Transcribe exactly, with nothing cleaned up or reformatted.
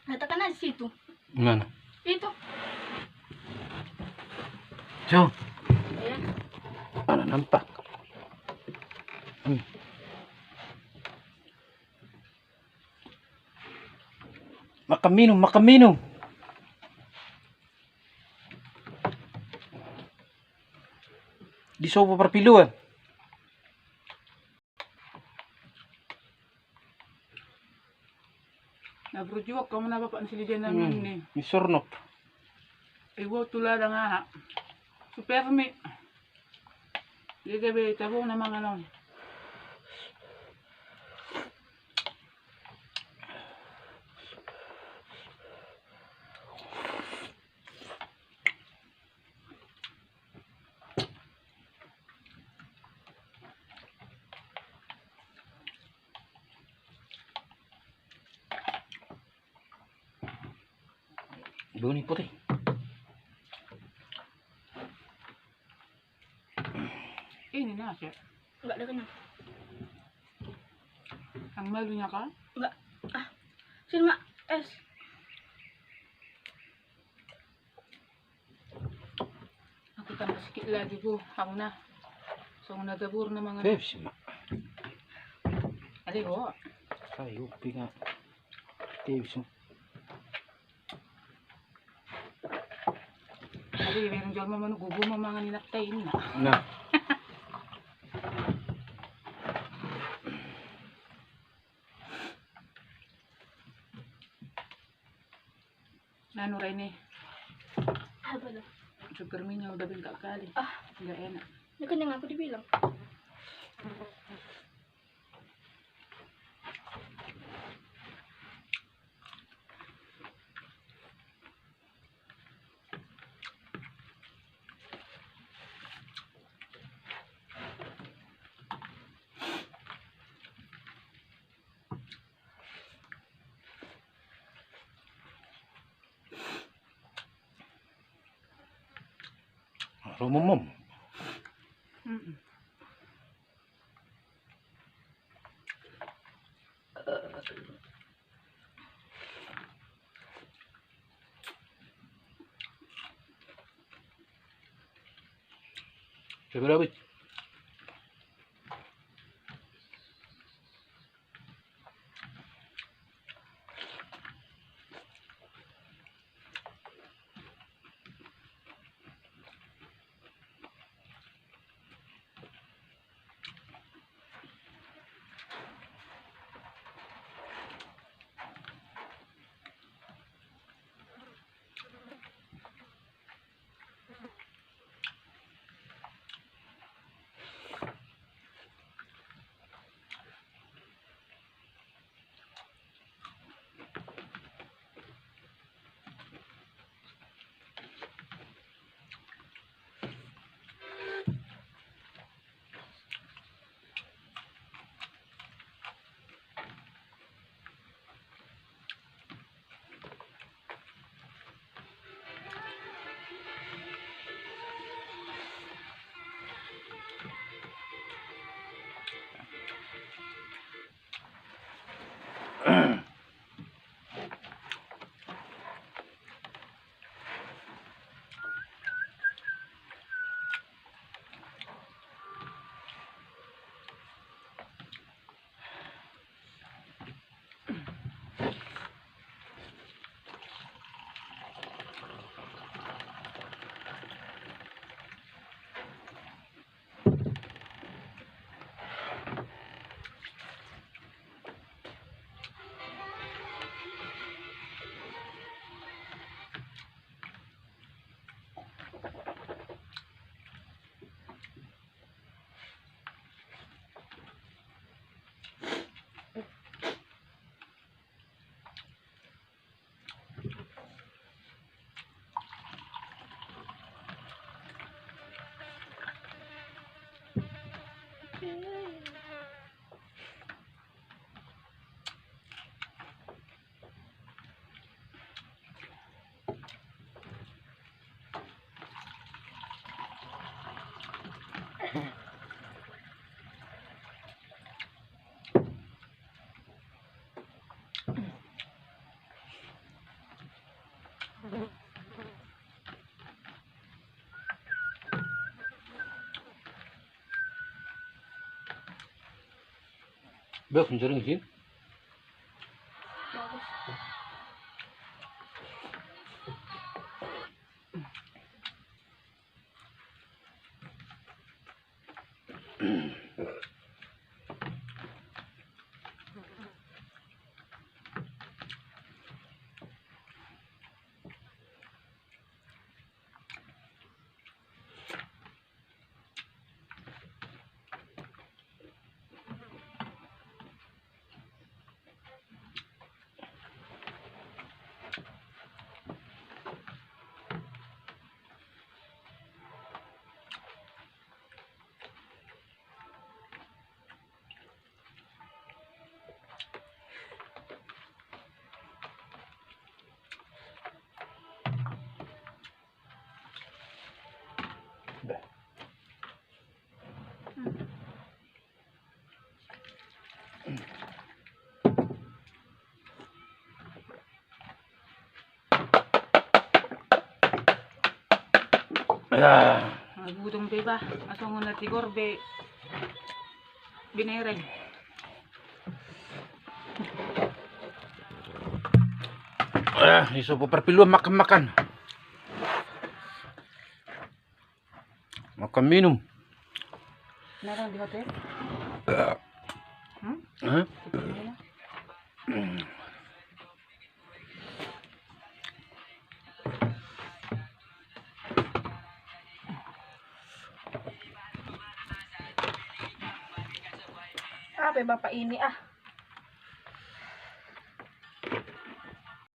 Katakan aja situ. Mana? Itu. Jo. Iya. Mana nampak? Hmm. Makan minum, makan minum. Disopo parpiluan. Na berjuang kamu na bapak ni si Lidia na. Hmm, ni. Ni Surnop. Ibu tu ladang aha. Supermi. Dia gabe tabung na mangan on. Buni putih. Ini nasi. Enggak ada kenyang. Yang malunya kau? Enggak. Ah, sini mak es. Aku tambah sikit lagi bu, aku nah. Songon na gabur na mangan. Tips ma. Ada ho. Kayu pinga. Tips ma. Ada yang jolma manu gugu ma mangan inakta ini. Nah. Nanu ra ini. Apa tuh? Super minya udah bengkak kali. Ah. Nggak enak. Ini kan yang aku dibilang. Rumum. Mm-mm. Coba lagi. Beh, menjering sih. Butong pe ba, asongon na tigor be binereng. Ah, iso po parpiluan makan-makan. Makan minum. Narang di hotel? Hmm? Hah? Apa ya bapak ini ah?